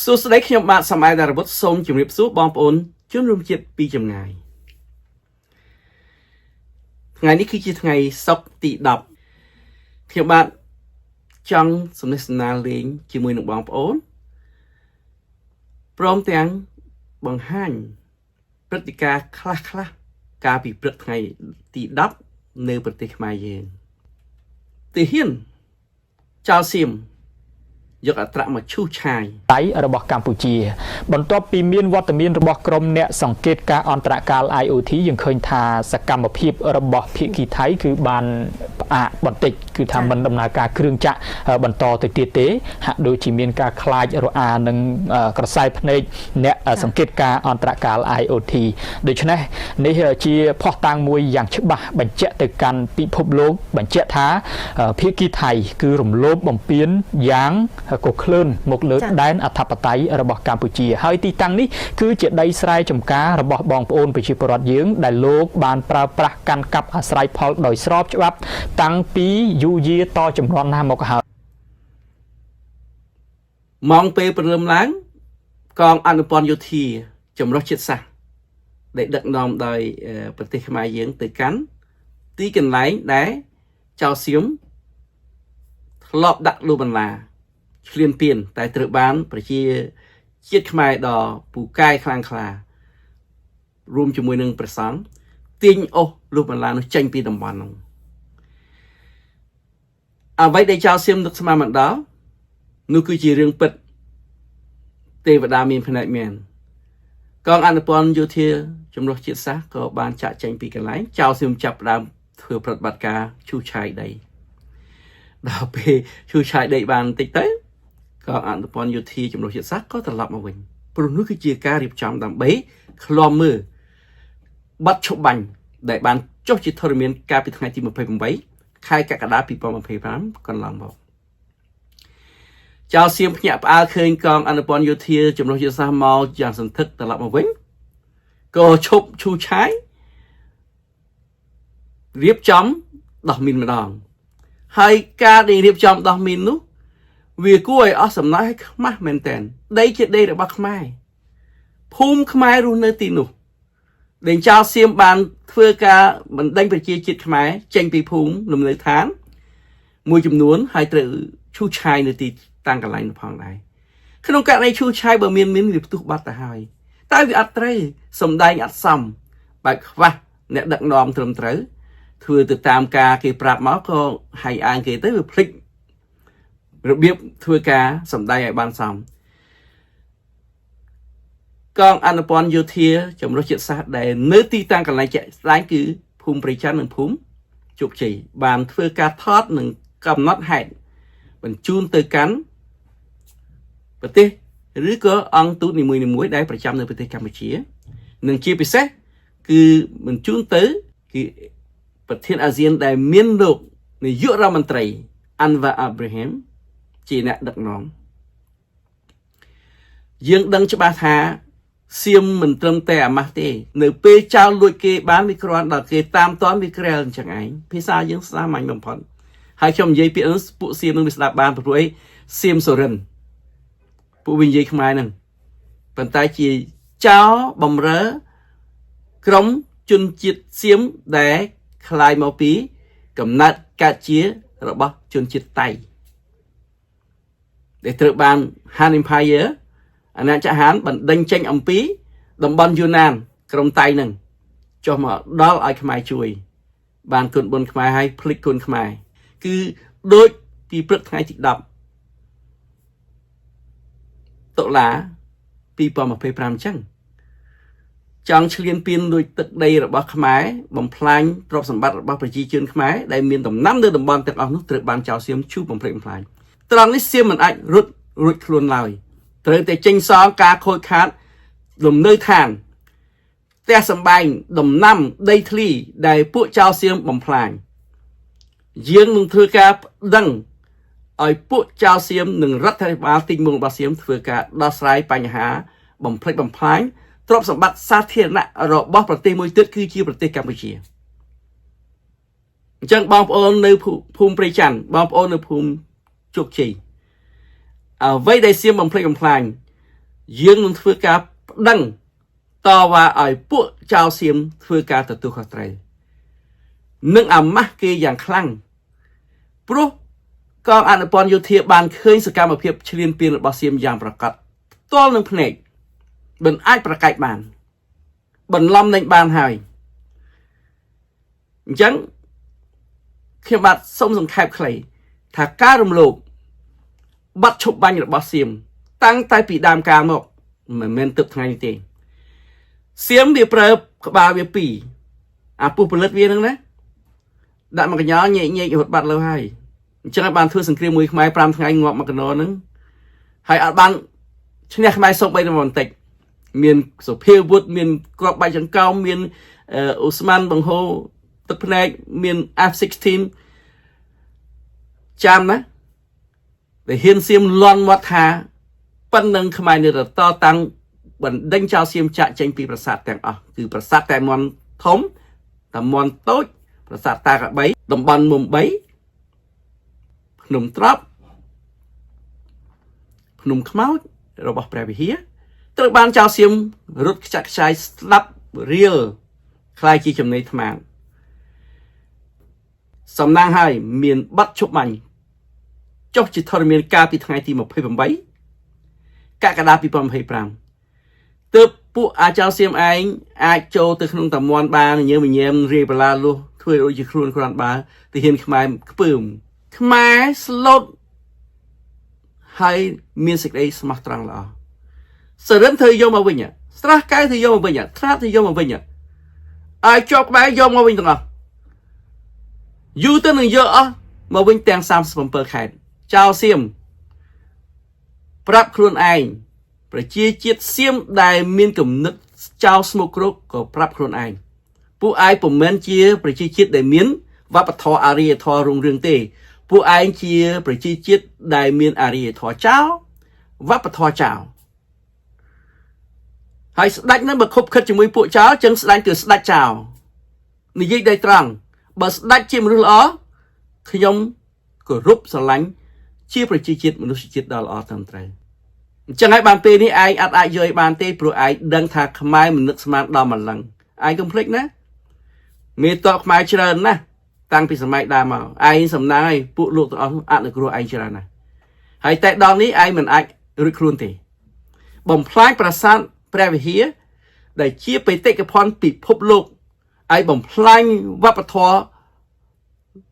សួស្តីខ្ញុំបាទសម័យដារវុធសូមជម្រាបសួរបងប្អូនជនរួមជាតិពីចម្ងាយថ្ងៃនេះគឺជាថ្ងៃសុក្រទី10ខ្ញុំបាទចង់សំណេះសំណាលលេងជាមួយនឹងបងប្អូនព្រមទាំងបង្ហាញព្រឹត្តិការណ៍ខ្លះខ្លះៗកាលពីព្រឹកថ្ងៃទី10នៅប្រទេសខ្មែរយើងទាហានចៅសៀមយកអត្រាមកឈូសឆាយ ដៃរបស់កម្ពុជា បន្ទាប់ពីមានវត្តមានរបស់ក្រុមអ្នកសង្កេតការអន្តរកាល IOT យើងឃើញថាសកម្មភាពរបស់ភាគីថៃគឺបានផ្អាកបន្តិចគឺថាមិនដំណើរការគ្រឿងចាក់បន្តទៅទៀតទេហាក់ដូចជាមានការខ្លាចរអានឹងក្រសែភ្នែកអ្នកសង្កេតការអន្តរកាល IOT ដូច្នេះនេះជាភស្តុតាងមួយយ៉ាងច្បាស់បញ្ជាក់ទៅកាន់ពិភពលោកបញ្ជាក់ថាភាគីថៃគឺរំលោភបំពានយ៉ាងកក្លឿនមកលើដែនអធិបតេយ្យរបស់កម្ពុជាហើយទីតាំងនេះគឺជាដីស្រែចម្ការរបស់បងប្អូនប្រជាពលរដ្ឋយើងដែលលោកបានប្រើប្រាស់កាន់កាប់អាស្រ័យផលដោយស្របច្បាប់តាំងពីយូរយារតចំនួនណាមកហើយ ម៉ោងពេលព្រលឹមឡើងកងអនុព័ន្ធយោធាចម្រុះជាតិសាសន៍ដែលដឹកនាំដោយប្រទេសខ្មែរយើងទៅកាន់ទីកន្លែងដែលចៅសៀមធ្លាប់ដាក់លូបន្លាឆ្លៀនពៀនតែត្រូវបានប្រជាជាតិខ្មែរដ៏ពូកែខ្លាំងក្លារួមជាមួយនឹងព្រះសង្ឃទាញអូសលុះបន្លានោះចេញពីតំបន់នោះអ្វីដែលចៅសៀមនឹកស្មានមិនដល់នោះគឺជារឿងពិតទេវតាមានភ្នែកមែនកងអនុព័ន្ធយោធាចម្រុះជាតិសាសន៍ក៏បានចាក់ចេញពីកន្លែងចៅសៀមចាប់ផ្ដើមធ្វើប្រតិបត្តិការឈូសឆាយដីដល់ពេលឈូសឆាយដីបានបន្តិចទៅកងអនុព័ន្ធយោធាចម្រុះជាតិសាសន៍ក៏ត្រឡប់មកវិញព្រោះនោះគឺជាការរៀបចំដើម្បីឃ្លាំមើលបាត់ឈប់បាញ់ដែលបានចុះជាធរមានកាលពីថ្ងៃទី28ខែកក្កដា2025កន្លងមកចៅសៀមភ្ញាក់ផ្អើលឃើញកងអនុព័ន្ធយោធាចម្រុះជាតិសាសន៍មកយ៉ាងសន្ធឹកត្រឡប់មកវិញក៏ឈប់ឈូសឆាយរៀបចំដោះមីនម្ដងហើយការដែលរៀបចំដោះមីននោះវាគួរឲ្យអស់សំណើចឲ្យខ្មាស់មែនតែនដីជាដីរបស់ខ្មែរភូមិខ្មែររស់នៅទីនោះដែលចៅសៀមបានធ្វើការបណ្ដេញប្រជាជាតិខ្មែរចេញពីភូមិលំនៅឋានមួយចំនួនហើយត្រូវឈូសឆាយនៅទីតាំងកន្លែងនោះផងដែរក្នុងករណីឈូសឆាយបើមានមានវាផ្ទុះបាត់ទៅហើយតែវាអត់ត្រូវសំដែងអត់សមបែបខ្វះអ្នកដឹកនាំត្រឹមត្រូវធ្វើទៅតាមការគេប្រាប់មកក៏ហៃអាងគេទៅវាភ្លេចរបៀបធ្វើការសំដែងឲ្យបានសមកងអនុព័ន្ធយោធាចម្រុះជាតិសាសន៍ដែលនៅទីតាំងកន្លែងជាក់ស្ដែងគឺភូមិព្រៃច័ន្ទនិងភូមិជោគជ័យបានធ្វើការថតនិងកំណត់ហេតុបញ្ជូនទៅកាន់ប្រទេសឬក៏អង្គទូតនីមួយៗដែលប្រចាំនៅប្រទេសកម្ពុជា និងជាពិសេសគឺបញ្ជូនទៅគឺប្រធានអាស៊ានដែលមានលោកនាយករដ្ឋមន្ត្រីអាន់វ៉ាអាប់រ៉ាហ៊ីមជាអ្នកដឹកនាំយើងដឹងច្បាស់ថាសៀមមិនត្រឹមតែអាម៉ាស់ទេ នៅពេលចោលលួចគេបានវាគ្រាន់ដល់គេតាមតនវាក្រែលអញ្ចឹងឯងភាសាយើងសាមញ្ញបំផុតហើយខ្ញុំនិយាយពាក្យនោះពួកសៀមនឹងវាស្ដាប់បានព្រោះអីសៀមសូរិនពួកវានិយាយខ្មែរហ្នឹងប៉ុន្តែជាចោលបំរើក្រុមជនជាតិសៀមដែលคล้ายមកពី កំណត់កើតជារបស់ជនជាតិតៃដែលត្រូវបាន Han Empire អាណាចក្រហានបណ្ដេញចេញអំពី តំបន់យូណាន ក្រុមតៃនឹងចុះមកដល់ឲ្យខ្មែរជួយ បានគុណបុណ្យខ្មែរហើយភ្លេចគុណខ្មែរគឺដូចពីព្រឹកថ្ងៃទី10តុលា2025អញ្ចឹងចង់ឈ្លានពានលួចទឹកដីរបស់ខ្មែរបំផ្លាញទ្រព្យសម្បត្តិរបស់ប្រជាជនខ្មែរដែលមានដំណាំនៅតំបន់ទាំងអស់នោះត្រូវបានចៅសៀមឈូសបំផ្លិចបំផ្លាញត្រង់នេះសៀមមិនអាចរត់រួចខ្លួនឡើយត្រូវតែចេញសងការខូចខាតលំនៅឋានផ្ទះសម្បែងដំណាំដីធ្លីដែលពួកចៅសៀមបំផ្លាញយើងនឹងធ្វើការប្តឹងឲ្យពួកចៅសៀមនិងរដ្ឋាភិបាលទីងមងរបស់សៀមធ្វើការដោះស្រាយបញ្ហាបំផ្លិចបំផ្លាញទ្រព្យសម្បត្តិសាធារណៈរបស់ប្រទេសមួយទៀតគឺជាប្រទេសកម្ពុជាអញ្ចឹងបងប្អូននៅភូមិព្រៃច័ន្ទបងប្អូននៅភូមិជោគជ័យអ្វីដែលសៀមបំផ្លិចបំផ្លាញ យើងនឹងធ្វើការប្តឹងតវ៉ាឲ្យពួកចៅសៀមធ្វើការទទួលខុសត្រូវនិងអាម៉ាស់គេយ៉ាងខ្លាំងព្រោះកងអនុព័ន្ធយោធាបានឃើញសកម្មភាពឈ្លានពានរបស់សៀមយ៉ាងប្រកបផ្ទាល់នឹងភ្នែកមិនអាចប្រកែកបានបន្លំនឹងបានហើយអញ្ចឹងខ្ញុំបាទសូមសង្ខេបខ្លីថាការរំលោភបាត់ឈប់បាញ់របស់សៀមតាំងតែពីដើមកាលមកមិនមែនទឹកថ្ងៃនេះទេសៀមវាប្រើក្បាលវាពីរអាពុះផលិតវាហ្នឹងណាដាក់មកកញ្ញញែកញែករត់បាត់លើហើយអញ្ចឹងបានធ្វើសង្គ្រាមមួយខ្មែរ5ថ្ងៃងាប់មកកណោហ្នឹងហើយអត់បានឈ្នះខ្មែរសូម្បីតែបន្តិចមានសុភាវុធមានក្របបែកចង្កោមមានអូស្មန်បង្ហូរទឹកភ្នែកមាន F16 ចាំណាដែលហ៊ានសៀមលន់មាត់ថាប៉ុណ្ណឹងខ្មែរនៅតែតតាំងបណ្ដេញចោលសៀមចាក់ចេញពីប្រាសាទទាំងអស់គឺប្រាសាទតែមន់ធំតែមន់តូចប្រាសាទតាក្របីតំបន់មុំ3ភ្នំត្រប់ភ្នំខ្មោចរបស់ព្រះវិហារត្រូវបានចៅសៀមរត់ខ្ចាក់ខ្ចាយស្លាប់រៀលคล้ายជាចំណីថ្មាសំណាងហើយមានបាត់ឈប់បាញ់ចុះជាធរមានកាលពីថ្ងៃទី28កក្កដា2025ទើបពួកអាចៅសៀមឯងអាចចូលទៅក្នុងតំបន់បានញើមញែមរាយបលាលុះធ្វើដូចជាខ្លួនគ្រាន់បើទាហានខ្មែរខ្ពើមខ្មែរស្លូតហើយមានសេចក្តីស្មោះត្រង់ល្អសរិនធ្វើយកមកវិញស្រះកែធ្វើយកមកវិញត្រាតធ្វើយកមកវិញឲ្យជាប់ក្បែរយកមកវិញទាំងអស់យូរទៅនឹងយកអស់មកវិញទាំង37ខេត្តចៅសៀមប្រាប់ខ្លួនឯងប្រជាជាតិសៀមដែលមានគំនិតចោលស្មុគគ្រោកក៏ប្រាប់ខ្លួនឯងពួកឯងពុំមែនជាប្រជាជាតិដែលមានវប្បធម៌អារ្យធម៌រុងរឿងទេពួកឯងជាប្រជាជាតិដែលមានអារ្យធម៌ចោលវប្បធម៌ចោលហើយស្ដេចនឹងបើខុបខិតជាមួយពួកចោលចឹងស្ដេចគឺស្ដេចចោលនិយាយដោយត្រង់បើស្ដេចជាមនុស្សល្អខ្ញុំគោរពស្រឡាញ់ជាប្រជាជាតិមនុស្សជាតិដ៏ល្អត្រឹមត្រូវអញ្ចឹងហើយបានពេលនេះឯងអត់អាចយកឲ្យបានទេព្រោះឯងដឹងថាខ្មែរមិននឹកស្មានដល់ម្លឹងឯងកុំភ្លេចណាមេតបខ្មែរច្រើនណាស់តាំងពីសម័យដើមមកឯងសំណាងឲ្យពួកលោកទាំងអស់អនុគ្រោះឯងច្រើនណាស់ហើយតែដល់នេះឯងមិនអាចរួចខ្លួនទេបំផ្លាញប្រាសាទព្រះវិហារដែលជាបេតិកភណ្ឌពិភពលោកឯងបំផ្លាញវប្បធម៌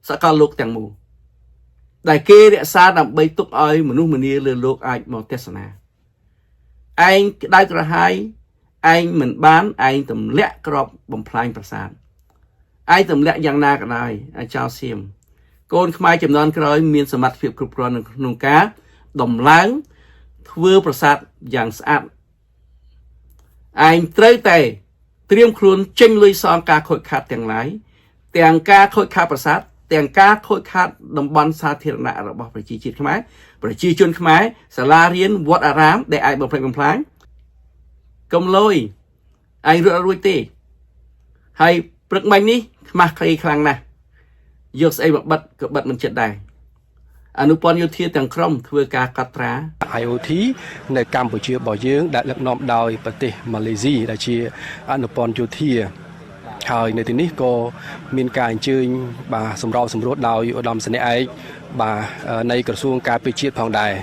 សកលលោកទាំងមូលដែលគេរក្សាដើម្បីទុកឲ្យមនុស្សម្នាលើលោកអាចមកទស្សនាឯងក្តៅក្រហាយឯងមិនបានឯងទម្លាក់ក្របបំផ្លាញប្រាសាទឯងទម្លាក់យ៉ាងណាក៏ដោយអាចោសៀមកូនខ្មែរចំនួនក្រោយមានសមត្ថភាពគ្រប់គ្រាន់នៅក្នុងការដំឡើងធ្វើប្រាសាទយ៉ាងស្អាតឯងត្រូវតែត្រៀមខ្លួនចេញលុយសងការខូចខាតទាំងឡាយទាំងការខូចខាតប្រាសាទទាំងការខូចខាតតំបន់សាធារណៈរបស់ប្រជាជាតិខ្មែរប្រជាជនខ្មែរសាលារៀនវត្តអារាមដែលអាចបំផ្លិចបំផ្លាញកុំលយឯងរត់អត់រួចទេហើយព្រឹកមិញនេះខ្មាស់ក្លីខ្លាំងណាស់យកស្អីមកបិទក៏បិទមិនចិត្តដែរអនុព័ន្ធយោធាទាំងក្រុមធ្វើការកត់ត្រា IoT នៅកម្ពុជារបស់យើងដែលដឹកនាំដោយប្រទេសម៉ាឡេស៊ីដែលជាអនុព័ន្ធយោធាហើយនៅទីនេះក៏មានការអញ្ជើញបាទសម្របសម្រួលដោយឧត្តមសេនីយ៍ឯកបាទនៃក្រសួងការពារជាតិផងដែរ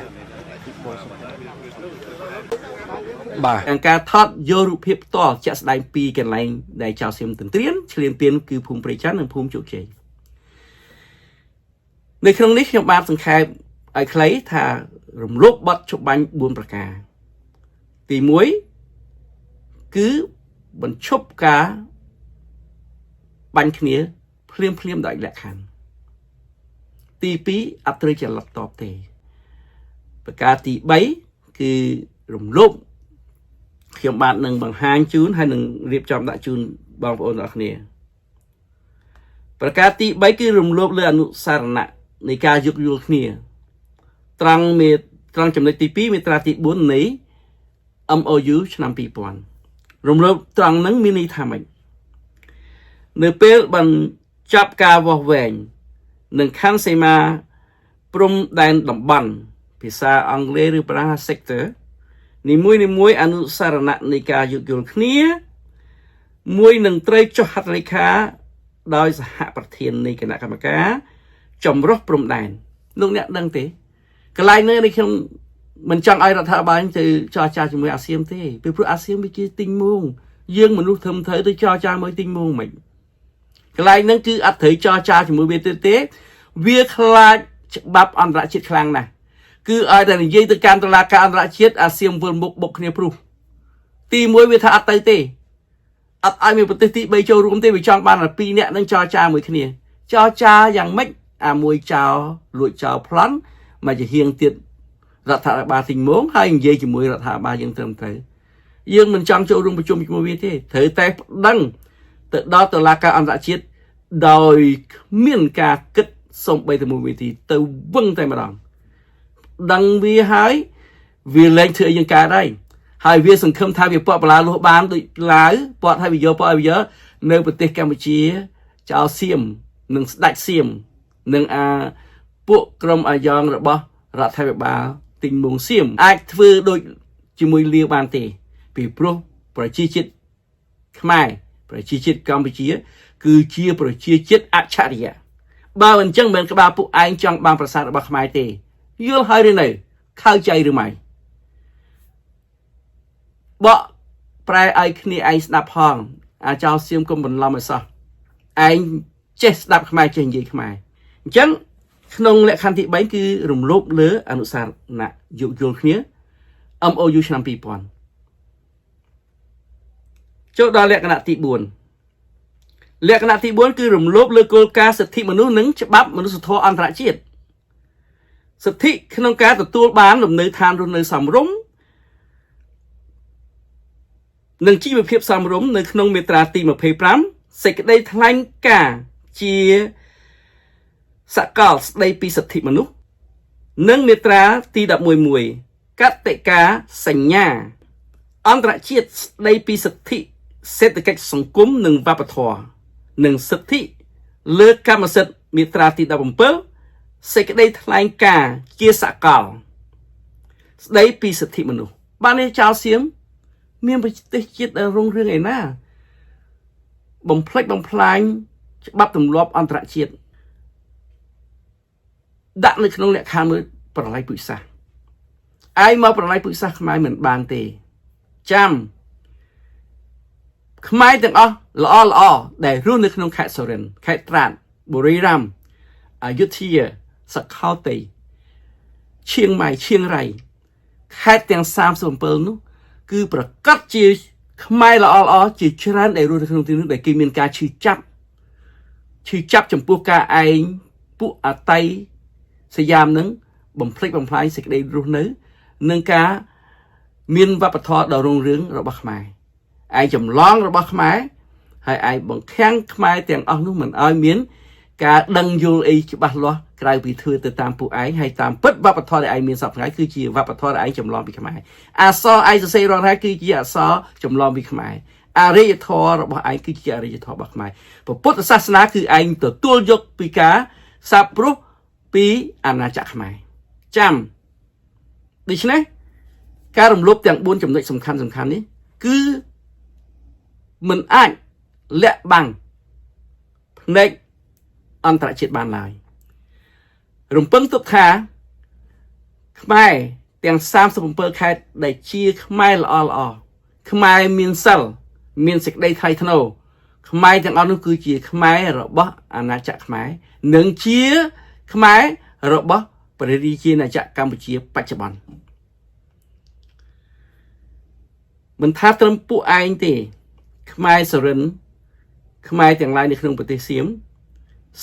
បាទ ទាំងការថតយករូបភាពផ្ទាល់ជាក់ស្ដែងពីកន្លែងដែលចៅសៀមទន្ទ្រានឈ្លានពានគឺភូមិព្រៃច័ន្ទនិងភូមិជោគជ័យនៅក្នុងនេះខ្ញុំបាទសង្ខេបឲ្យខ្លីថារំលោភបទច្បាញ់4ប្រការទី1គឺបញ្ឈប់ការបាញ់គ្នាភ្លាមភ្លាមដោយលក្ខខណ្ឌទី2អត់ត្រូវចលត់តបទេប្រការទី3គឺរំលោភខ្ញុំបាទនឹងបង្ហាញជូនហើយនឹងរៀបចំដាក់ជូនបងប្អូនទាំងអស់គ្នាប្រការទី3គឺរំលោភលើអនុសារណៈនៃការយោគយល់គ្នាត្រង់មេត្រង់ចំណុចទី2មាត្រាទី4នៃ MOU ឆ្នាំ2000រំលោភត្រង់ហ្នឹងមានន័យថាម៉េចនៅពេលបញ្ចប់ការវាស់វែងនិងខណ្ឌសីមាព្រំដែនតំបន់ភាសាអង់គ្លេសឬប្រា sector នីមួយនីមួយអនុសារណៈនៃការយោគយល់គ្នា មួយនឹងត្រូវចុះហត្ថលេខាដោយសហប្រធាននៃគណៈកម្មការចម្រុះព្រំដែនលោកអ្នកដឹងទេកន្លែងនេះនេះខ្ញុំមិនចង់ឲ្យរដ្ឋាភិបាលទៅចរចាជាមួយអាស៊ានទេពីព្រោះអាស៊ានវាជាទីងមងយើងមនុស្សធំត្រូវទៅចរចាមួយទីងមងមិនកន្លែងហ្នឹងគឺអត់ត្រូវចរចាជាមួយវាទេទេវាខ្លាចច្បាប់អន្តរជាតិខ្លាំងណាស់គឺឲ្យតែនិយាយទៅកាន់តុលាការអន្តរជាតិអាស៊ានវិលមុខបុកគ្នាព្រុសទីមួយវាថាអត់ទៅទេ អត់ឲ្យមានប្រទេសទី3ចូលរួមទេវាចង់បានតែ2នាក់នឹងចរចាមួយគ្នាចរចាយ៉ាងម៉េចអាមួយចោលលួចចោលប្លន់មកជាហៀងទៀតរដ្ឋាភិបាលទីងមងហើយនិយាយជាមួយរដ្ឋាភិបាលយើងត្រឹមត្រូវយើងមិនចង់ចូលរួមប្រជុំជាមួយវាទេត្រូវតែប្តឹងទៅដល់តុលាការអន្តរជាតិដោយគ្មានការគិតសំបីតែមួយវិធីទៅវឹងតែម្ដងដឹងវាហើយវាលែងធ្វើឲ្យយើងកើតហើយ ហើយវាសង្ឃឹមថាវាពាក់បលាលុះបានដូចឡាវពាត់ឲ្យវាយកពាត់ឲ្យវាយកនៅប្រទេសកម្ពុជាចោលសៀមនិងស្ដេចសៀមនិងអាពួកក្រុមអាយ៉ងរបស់រដ្ឋាភិបាលទីងមងសៀមអាចធ្វើដូចជាមួយលាវបានទេ ពីព្រោះប្រជាជាតិខ្មែរប្រជាជាតិកម្ពុជា គឺជាប្រជាជាតិអច្ឆរិយៈបើមិនចឹងមិនមែនក្បាលពួកឯងចង់បានប្រាសាទរបស់ខ្មែរទេយល់ហើយឬនៅខៅចៃឬម៉ៃ បកប្រែឲ្យគ្នាឯងស្ដាប់ផងអាចោសៀមកុំបន្លំឲ្យសោះឯងចេះស្ដាប់ខ្មែរចេះនិយាយខ្មែរអញ្ចឹងក្នុងលក្ខខណ្ឌទី3គឺរំលោភលើអនុសារណៈយោគយល់គ្នា MOU ឆ្នាំ2000ចូលដល់លក្ខណៈទី4លក្ខណៈទី4គឺរំលោភលើគោលការណ៍សិទ្ធិមនុស្សនិងច្បាប់មនុស្សធម៌អន្តរជាតិសិទ្ធិក្នុងការទទួលបានលំនៅឋានរស់នៅសមរម្យ និងជីវភាពសមរម្យនៅក្នុងមាត្រាទី25សេចក្តីថ្លែងការណ៍ជាសកលស្តីពីសិទ្ធិមនុស្សនិងមាត្រាទី11.1កតិកាសញ្ញាអន្តរជាតិស្តីពីសិទ្ធិសេដ្ឋកិច្ចសង្គមនិងវប្បធម៌និងសិទ្ធិលើកម្មសិទ្ធិមាត្រាទី17សេចក្តីថ្លែងការណ៍ជាសកលស្តីពីសិទ្ធិមនុស្សបាននេះចោលសៀម មានប្រទេសជាតិដែលរុងរឿងឯណា បំផ្លិចបំផ្លាញច្បាប់ទម្លាប់អន្តរជាតិដាក់នៅក្នុងលក្ខខណ្ឌមួយប្រឡ័យពូជសាសន៍ឯងមកប្រឡ័យពូជសាសន៍ខ្មែរមិនបានទេចាំខ្មែរទាំងអស់ល្អល្អដែលរស់នៅក្នុងខេត្តសុរិនខេត្តត្រាតបុរីរ៉ាំអយុធ្យាសខោតៃឈៀងម៉ៃឈៀងរៃខេត្តទាំង37នោះ គឺប្រកាសជាខ្មែរល្អល្អជាច្រើនដែលរស់នៅក្នុងទីនោះដែលគេមានការឈឺចាប់ឈឺចាប់ចំពោះការឯងពួកអតៃសយាមនឹងបំផ្លិចបំផ្លាញសេចក្តីរស់នៅនិងការមានវប្បធម៌ដ៏រុងរឿងរបស់ខ្មែរឯងចម្លងរបស់ខ្មែរហើយឯងបង្ខាំងខ្មែរទាំងអស់នោះមិនឲ្យមាន ការដឹងយល់អីច្បាស់លាស់ក្រៅពីធ្វើទៅតាមពួកឯងហើយតាមពិតវប្បធម៌ដែលឯងមានសពថ្ងៃគឺជាវប្បធម៌ដែលឯងចម្លងពីខ្មែរអក្សរឯងសរសេររាល់ថ្ងៃគឺជាអក្សរចម្លងពីខ្មែរអរិយធម៌របស់ឯងគឺជាអរិយធម៌របស់ខ្មែរពុទ្ធសាសនាគឺឯងទទួលយកពីការសាបព្រោះពីអាណាចក្រខ្មែរចាំដូច្នេះការរំលោភទាំង4ចំណុចសំខាន់សំខាន់នេះគឺមិនអាចលាក់បាំងភ្នែក អន្តរជាតិបានឡើយរំពឹងទុកថាខ្មែរទាំង37ខេត្តដែលជាខ្មែរល្អល្អខ្មែរមានសិលមានសេចក្តីថ្លៃថ្នូរខ្មែរទាំងអស់នោះគឺជាខ្មែររបស់អាណាចក្រខ្មែរនិងជាខ្មែររបស់ព្រះរាជាណាចក្រកម្ពុជាបច្ចុប្បន្នមិនថាត្រឹមពួកឯងទេខ្មែរសរិនខ្មែរទាំងឡាយនៅក្នុងប្រទេសសៀម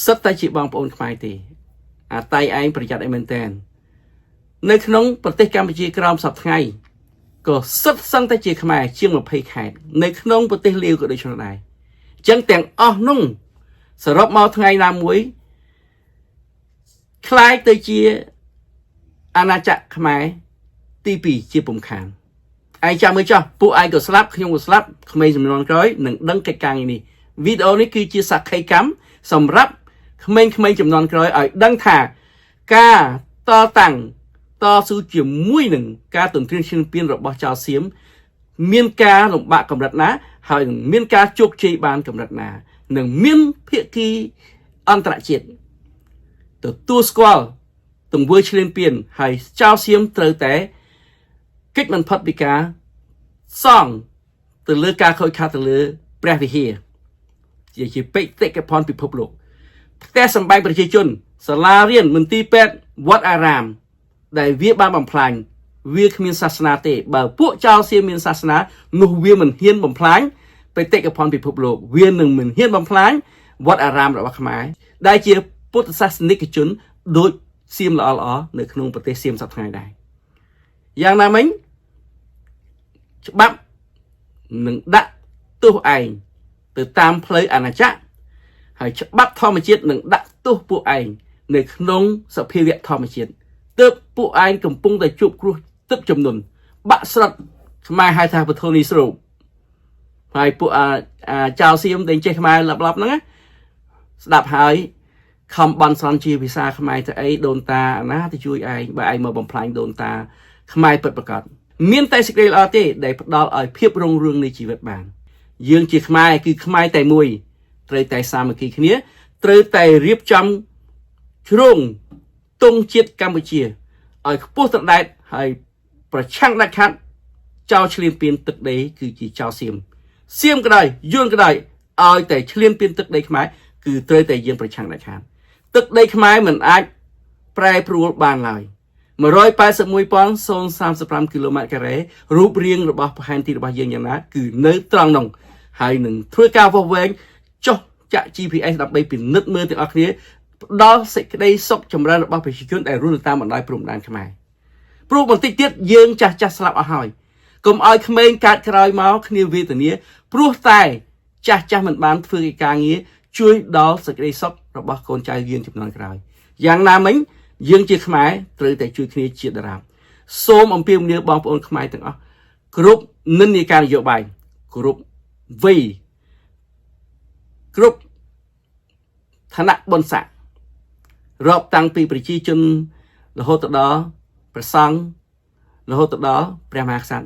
សិតតែជាបងប្អូនខ្មែរទេអាតៃឯងប្រយ័ត្នអីមែនតែននៅក្នុងប្រទេសកម្ពុជាក្រោមសពថ្ងៃក៏សិតសឹងតែជាខ្មែរជាង20ខេត្តនៅក្នុងប្រទេសលាវក៏ដូចនោះដែរអញ្ចឹងទាំងអស់នោះសរុបមកថ្ងៃណាមួយคล้ายទៅជាអាណាចក្រខ្មែរទី2ជាពុំខានឯងចាំមើលចុះពួកឯងក៏ស្លាប់ខ្ញុំក៏ស្លាប់ក្មេងចំនួនក្រោយនឹងដឹងកិច្ចការងារនេះវីដេអូនេះគឺជាសក្ខីកម្មសម្រាប់ ក្មេងៗចំនួនក្រោយឲ្យដឹងថាការតតាំងត តស៊ូជាមួយនឹងការទន្ទ្រានឈ្លានពានរបស់ចៅសៀមមានការលំបាកកម្រិតណា ហើយនឹងមានការជោគជ័យបានកម្រិតណានឹងមានភាគីអន្តរជាតិទទួលស្គាល់ទង្វើឈ្លានពានហើយចៅសៀមត្រូវតែគេចមិនផុតពីការសង់ទៅលើការខូចខាតទៅលើព្រះវិហារជាបេតិកភណ្ឌពិភពលោកផ្ទះសម្បែងប្រជាជនសាលារៀនមន្ទីរពេទ្យវត្តអារាម ដែលវាបានបំផ្លាញវាគ្មានសាសនាទេបើពួកចៅសៀមមានសាសនានោះវាមិនហ៊ានបំផ្លាញបេតិកភណ្ឌពិភពលោកវានឹងមិនហ៊ានបំផ្លាញវត្តអារាមរបស់ខ្មែរដែលជាពុទ្ធសាសនិកជនដូចសៀមល្អៗនៅក្នុងប្រទេសសៀមសប្តាហ៍ថ្ងៃដែរយ៉ាងណាមិញច្បាប់នឹងដាក់ទោសឯងទៅតាមផ្លូវអាណាចក្រហើយច្បាប់ធម្មជាតិនឹងដាក់ទោសពួកឯងនៅក្នុងសភាវៈធម្មជាតិទើបពួកឯងកំពុងតែជួបគ្រោះទឹកជំនន់បាក់ស្រុតខ្មែរហៅថាពធនីស្រូបហើយពួកអាចៅសៀមដែលចេះខ្មែរឡប់ៗហ្នឹងណាស្ដាប់ហើយខំបន់ស្រន់ជាភាសាខ្មែរទៅអីដូនតាណាទៅជួយឯងបើឯងមកបំផ្លាញដូនតាខ្មែរពិតប្រាកដមានតែសេចក្តីល្អទេដែលផ្ដល់ឲ្យភាពរុងរឿងនៃជីវិតបានយើងជាខ្មែរគឺខ្មែរតែមួយត្រូវតែសាមគ្គីគ្នាត្រូវតែរៀបចំជ្រុងទង់ជាតិកម្ពុជាឲ្យខ្ពស់ត្រដែតហើយប្រឆាំងដាច់ខាតចោលឈ្លានពានទឹកដីគឺជាចោលសៀមសៀមក៏ដោយយួនក៏ដោយឲ្យតែឈ្លានពានទឹកដីខ្មែរគឺត្រូវតែយើងប្រឆាំងដាច់ខាតទឹកដីខ្មែរមិនអាចប្រែប្រួលបានឡើយ181.035គីឡូម៉ែត្រការ៉េរូបរាងរបស់ផែនទីរបស់យើងយ៉ាងណាគឺនៅត្រង់នោះហើយនឹងធ្វើការវាស់វែងចុះចាក់ GPS ដើម្បីពិនិត្យមើលទាំងអស់គ្នាផ្ដល់សេចក្តីសុខចម្រើនរបស់ប្រជាជនដែលរស់នៅតាមបណ្ដោយព្រំដែនខ្មែរព្រោះបន្តិចទៀតយើងចាស់ចាស់ស្លាប់អស់ហើយកុំឲ្យក្មេងកើតក្រោយមកគ្នាវេទនាព្រោះតែចាស់ចាស់មិនបានធ្វើកិច្ចការងារជួយដល់សេចក្តីសុខរបស់កូនចៅយើងចំនួនក្រោយយ៉ាងណាមិញយើងជាខ្មែរត្រូវតែជួយគ្នាជាដរាបសូមអំពាវនាវបងប្អូនខ្មែរទាំងអស់គ្រប់និន្នាការនយោបាយគ្រប់វ័យគ្រប់ឋានៈបុណ្យស័ក្តិរាប់តាំងពីប្រជាជនរហូតទៅដល់ព្រះសង្ឃរហូតទៅដល់ព្រះមហាក្សត្រ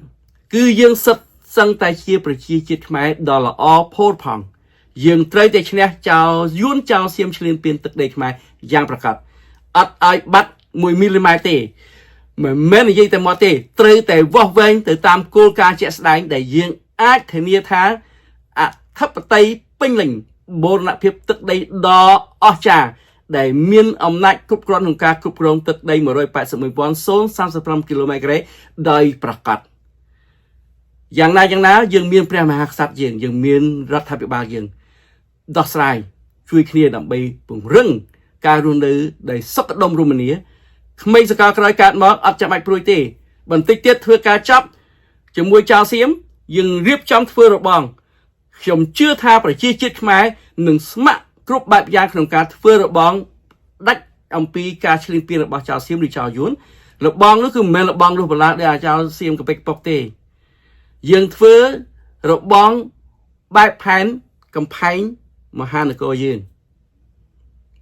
គឺយើងសិតសឹងតែជាប្រជាជាតិខ្មែរដ៏ល្អផូរផង់យើងត្រូវតែឈ្នះចោលយួនចោលសៀមឈ្លានពានទឹកដីខ្មែរយ៉ាងប្រកបអត់ឲ្យបាត់1មីលីម៉ែត្រទេមិនមែននិយាយតែមកទេត្រូវតែវាស់វែងទៅតាមគោលការណ៍ជាក់ស្ដែងដែលយើងអាចធានាថាអធិបតេយ្យពេញលេញបូរណភាពទឹកដីដ៏អស្ចារ្យដែលមានអំណាចគ្រប់គ្រាន់ក្នុងការគ្រប់គ្រងទឹកដី181.035គីឡូម៉ែត្រការ៉េដោយប្រកាសយ៉ាងណាយ៉ាងណាយើងមានព្រះមហាក្សត្រយើងយើងមានរដ្ឋាភិបាលយើងដោះស្រាយជួយគ្នាដើម្បីពង្រឹងការរស់នៅដោយសុខដុមរមនាក្មេងសកលក្រោយកើតមកអត់ចាំបាច់ព្រួយទេបន្តិចទៀតធ្វើការចាប់ជាមួយចៅសៀមយើងរៀបចំធ្វើរបងខ្ញុំជឿថាប្រជាជាតិខ្មែរនឹងស្ម័គ្រគ្រប់បែបយ៉ាងក្នុងការធ្វើរបងដាច់អំពីការឈ្លានពានរបស់ចៅសៀមឬចៅយួនរបងនោះគឺមិនមែនរបងលុះបន្លាដែលអាចៅសៀមកពិកប៉ុកទេយើងធ្វើរបងបែបផែនកំផែងមហានគរយើង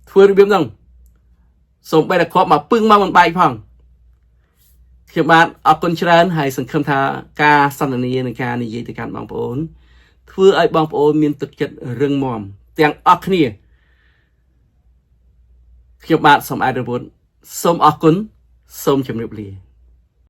ធ្វើរបៀបហ្នឹងសូម្បីតែគ្រាប់មកពឹងមកមិនបែកផងខ្ញុំបាទអរគុណច្រើនហើយសង្ឃឹមថាការសន្ទនានិងការនិយាយទៅកាន់បងប្អូនធ្វើឲ្យបងប្អូនមានទឹកចិត្តរឹងមាំទាំងអស់គ្នាខ្ញុំបាទសំអាតរវុធសូមអរគុណសូមជម្រាបលា។